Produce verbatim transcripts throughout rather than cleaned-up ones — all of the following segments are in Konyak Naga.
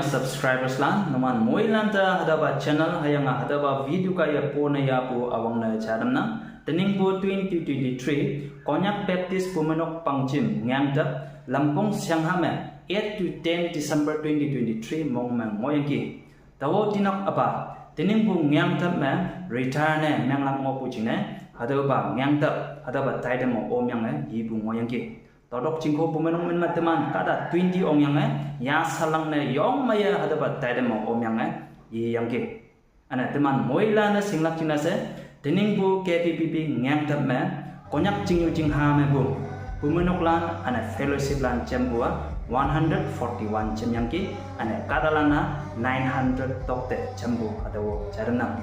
Subscribers lan, numan moilan te hadaba channel hüyange hadaba video kaiye pone yahpu üwangne jadamnang. Teningpu twenty twenty-three Konyak Baptist Bumeinok Pangjim Ngeangtap Lampong Siangha me eight to ten December twenty twenty-three mong me ngohyangki. Taowe tinok apa, teningpu Ngeangtap me retire ne menglak ngohpu jingne, hatüopa Ngeangtap hatüopa title me omyange yipu ngohyangki. Todok chingko Bumeinok min me teman kahta twenty ongyange, yasalang ne yong meiye hatüopa title me omyange yiyangki. Üne teman moilan-e shinglak jingne she, teningpu K B B B Ngeangtap me Konyak chingnyu chingha mepu Bumeinoklan üne fellowship lan jempu-a one hundred forty-one jemyangki, üne kahtalan-a nine hundred tokte jempu hatüo jadamnang.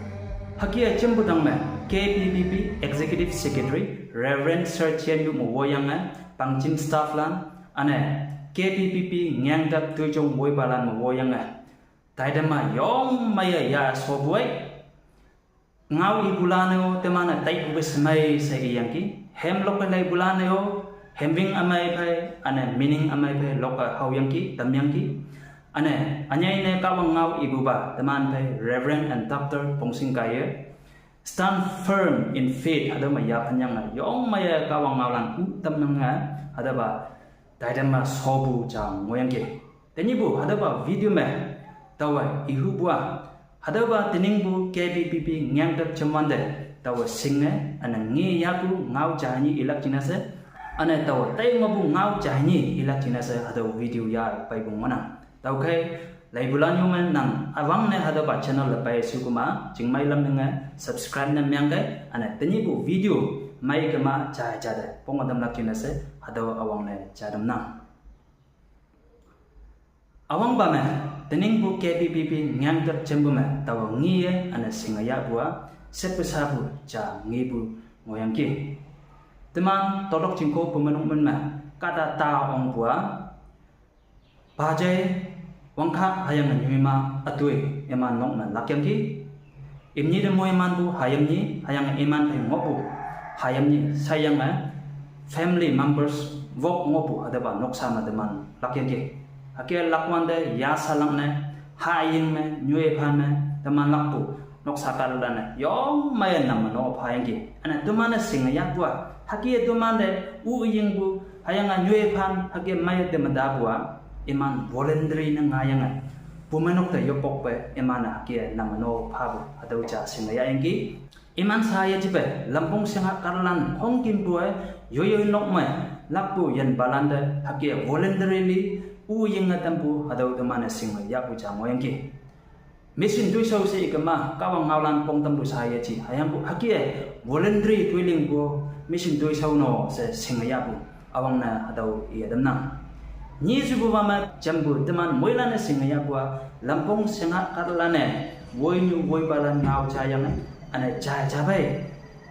Hüke jempu tangme K B B B Executive Secretary Reverend Sir Chen Yu me woyange, Pangjim staff lan, üne K B B B Ngeangtap toijong woipalan me woyange, taitema yong meiye ya shopu-e, ngao ipulan-e-o teman-e taipu ke shemei she iyangki. Hemlok ke leipulan-e-o, hemwing ümei phei, üne meaning ümei phei lok-e haoyangki, tamyangki. Üne ünyei ne Kahwang ngao ipupa teman phei Reverend and Doctor Pongsing kaiye Stand Firm in Faith hatüo me yaphanyange yong meiye Kahwang ngaolan u tamyange, hatüopa taitema shopu ja ngohyangki. Tenyihpu hatüopa video me taowe ihupu-a, hatüopa teningpu K B B B Ngeangtap jemwante taowe shinge üne nge yahpu ngao ja nyi ilak jingne she, üne taowe tei ngohpu ngao ja nyi ilak jingne she hatüo video ya peipu ngohnang. Tüokhei, leipulan yo me nang üwangne hatüopa channel le pei shekuma, chingmei lam ninge subscribe ne mengkei, üne tenyihpu video mei kema jai jate ponge tamlak jingne she hatüo üwangne jai tamnang. Üwangpa me, teningpu K B B B Ngeangtap jempu me taowe ngeye üne shinge yahpu-a, shepe shapu ja ngepu ngohyangki. Teman Todok chingko Bumeinok min me kahta ta ongpu-a, pajei, wangkha hüyange nyuima ütoi iman nok me lakyangki. Imnyi te moimanpu hayimnyi hüyange iman phei ngohpu hayimnyi sheyange family members wok ngohpu hatüopa noksa me teman lakyangki. Hüke lakwante yasalang ne, haying me, nyoiphan me teman lakpu noksa kahtalan-e yong meiye name no phayangki. Üne teman-e shinge yahpu-a, hüke temante u yingpu hüyange nyoiphan hüke meiye teme tapu-a, iman voluntary ne ngayange, Bumeinok te yopokpe iman-e hüke name no phapu hatüo ja shinge yahyangki. Iman sha yejipe Lampong Siangha kahtalan khongkümpu-e, yoiyoi nok me lakpu yinpalante hüke voluntarily u yinge tampu hatüo teman-e shinge yahpu ja ngohyangki. Mission toishao she ikema Kahwang ngaolan pong tampu sha yeji, hüyangpu hüke voluntary toilingpu mission toishao no she shinge yahpu üwangne hatüo iye tamnang. Nyi shepupa me jampu teman moilan-e shinge yahpu-a, Lampong Siangha kahtalan-e woinyu woipalan ngao jayange, üne jai japei,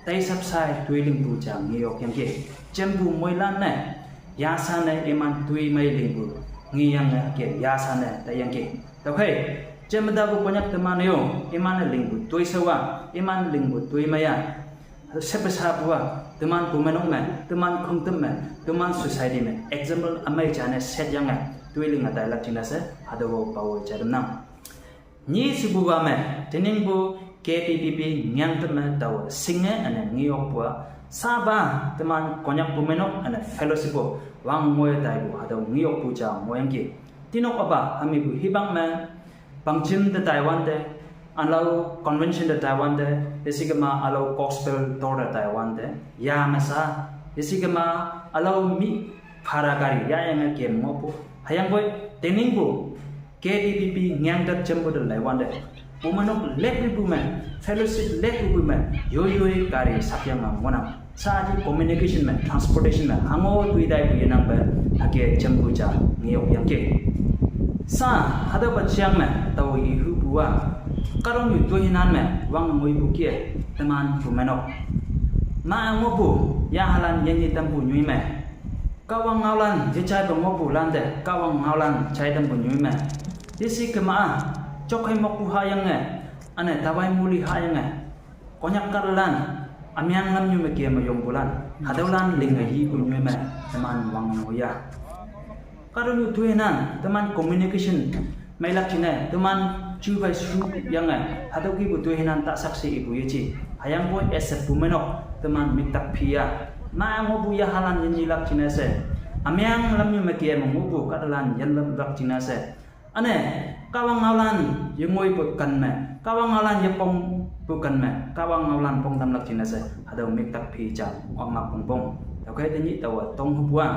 taishap shai toilingpu ja ngeyokyangki. Jampu moilan-e yashan-e iman toi mei lingpu ngeyange hüke yashan-e taiyangki. Tüokhei, jemme tapu Konyak teman-e yo, iman-e lingpu toishao-a, iman lingpu toi mei-a, shepe shapu-a, teman Bumeinok me, teman khongtüm me, teman society me example ümei jane set yange toilinge tailak jingne she hatüo pawe jai tamnang. Nyi shepupa me, teningpu K B B B Ngeangtap me taowe shinge üne ngeyokpu-a, shapa teman Konyak Bumeinok üne fellowship-o wang ngoi taipu hatüo ngeyokpu ja ngohyangki. Tinok apa hamipu hipak me Pangjim te taiwante, ülao convention te taiwante, yesikema ülao gospel tour te taiwante, ya me sha, yesikema ülao mi bhara gari yayange kem ngohpu. Hüyangpoi teningpu K B B B Ngeangtap jampu te leiwante, Bumeinok lekpu me, fellowship lekpu me, yoiyoi gari sakyange ngohnang. Sha ji communication me, transportation me hango toi taipu yenangpe hüke jampu ja ngeyokyangki. Sha hatüopa jang me taowe ihupu-a, kahtoknyu toinan me wang ngoipu kih-e teman Bumeinok ma ngohpu yahalan yenyi tampu nyoi me, Kahwang ngaolan yejaipe ngohpulante Kahwang ngaolan jai tampu nyoi me, yesikema-a jokhei mokpu hayange, üne tawai muli hayange, Konyak kahtalan ümeng lamnyu me keme yongpulan, hatüolan linge yipu nyoi me teman wang ngoiya. Kahtoknyu toinan teman communication Meilak jingne teman jupai shuyange hatüo kihpu toi hinan ta sakshe ipu yeji. Hüyangpoi as a pumenok teman müktak phi ya. Ma ngohpu yahalan yenyilak jingne she, ümeng lamnyu me ke me ngohpu kahtalan yanlamlak jingne she, üne Kahwang ngaolan yengoipu ken me, Kahwang ngaolan yepongpu ken me, Kahwang ngaolan pongtamlak jingne she hatüo müktak phi ja, oklak pongpong. Tüokhei tenyih taowa tong hüpu a,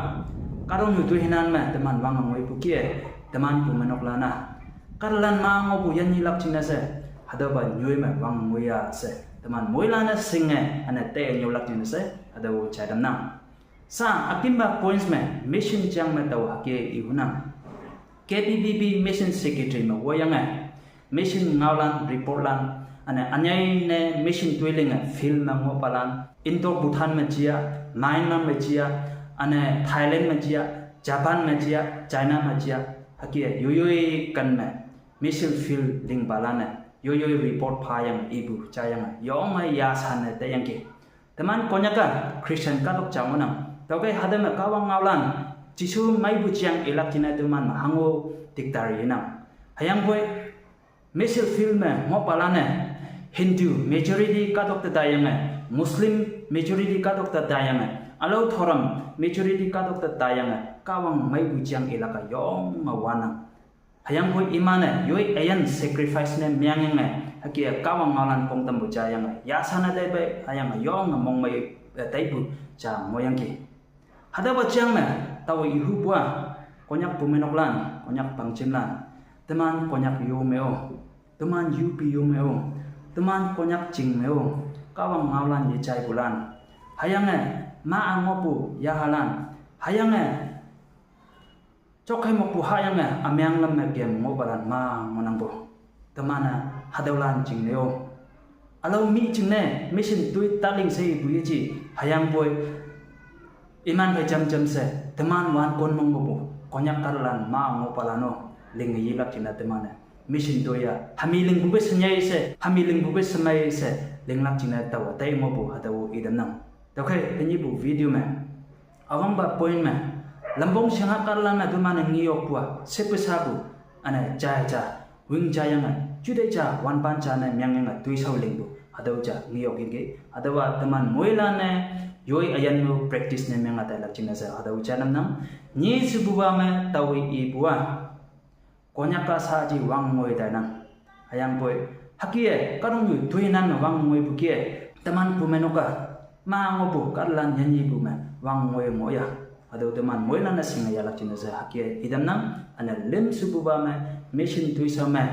kahtoknyu toi hinan me teman wange ngoipu kih-e, teman pumenoklan-a kahtalan ma ngohpu yenyilak jingne she, hatüopa nyoi me wange ngoi ya she, teman moilan-e shinge üne te nyolak jingne she hatüo jai tamnang. Sa ükimpa points me mission jang me taowa hüke ihunang. K B B B mission secretary me woiyange mission ngaolan, reportlan, üne ünyei ne mission toi linge field me ngohpalan, Indo Bhutan me jia, Myanmar me jia, üne Thailand me jia, Japan me jia, China me jia, hüke yoiyoi ken me mission field lingpalan-e yoiyoi report phayange ipu jayange yonge yashan ne teyangki. Teman Konyak-a Christian kahtok ja ngohnang. Tüokhei hatüo me Kahwang ngaolan Jesu meipu jang ilak jingne teman me hango dictator yenang. Hüyangpoi mission field me ngohpalan-e Hindu majority kahtok te taiyange, Muslim majority kahtok te taiyange, ülao thoram majority kahtok te taiyange Kahwang meipu jang ilak-a yonge wanang. Hüyangpoi iman-e yoi üyin sacrifice ne mengyange hüke Kahwang ngaolan pongtampu jayange yashan ne taipe hüyange yonge mongmei, eh, taipu ja ngohyangki. Hatüopa jang me taowe ihupu a, Konyak pumenoklan, Konyak pangjimlan, teman Konyak yo me-o, teman U P yo me-o, teman Konyak ching me-o, Kahwang ngaolan yejaipulan, hüyange ma ngohpu yahalan, hüyange jokhei mokpu hahyange ümeng lam me kem ngohpalan ma ngohnangpu. Teman-e hatüolan jingne-o, ülao mi jingne mission toi taling she ipu yeji. Hüyangpoi iman phei jamjam she teman wan kon mong mepu Konyak kahtalan ma ngohpalan-o linge yilak jingne teman-e mission toi-a hami lingpu pe shenyei she, hami lingpu pe shemei she linglak jingne taowa tei ngohpu hatüo itamnang. Tüokhei tenyihpu video me üwangpa point me lampong shingha kahtalan-e teman-e ngeyokpu a shepe shapu, üne jai ja wing jayange juteih ja wanpan ja ne mengyange toishao lingpu hatüo ja ngeyokyangki. Hatüowa teman moilan-e yoi üyin me practice ne menge tailak jingne she hatüo jai tamnang. Nyi shepupa me taowe ipu a, Konyak-a shaaji wang ngoi tainang. Hüyangpoi hüke-e kahtoknyu toinan me wang ngoipu kih-e, teman pumenok-a ma ngohpu kahtalan yenyipu me wang ngoi ngoh ya. Hatüo teman moilan-e shinge yahlak jingne she hüke itamnang. Üne lüm shepupa me mission toishao me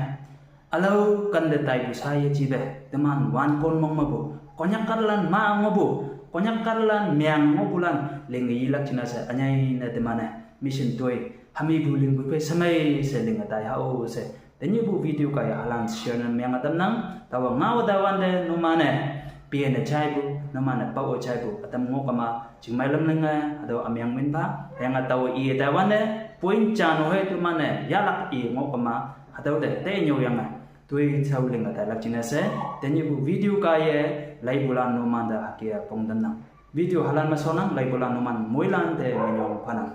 ülao kante taipu sha yejipe teman wan kon mong mepu Konyak kahtalan ma ngohpu, Konyak kahtalan meng ngohpulan linge yilak jingne she ünyei ne teman-e mission toi hamipu lingpu phei shemei she linge tai hao she tenyihpu video kaiye halan share ne menge tamnang. Taowa ngao taiwante numan-e pene jaipu, numan-e pao jaipu ütam ngoh kema chingmei lam linge hatüo ümeng minpha. Hüyange taowe iye taiwante point ja no hei teman-e yahlak i ngoh kema hatüo te tei nyüoyange toishao linge tailak jingne she tenyihpu video kaiye leipulan numante hüke pong tamnang. Video halan me shonnang, leipulan numan moilante minyong phanang.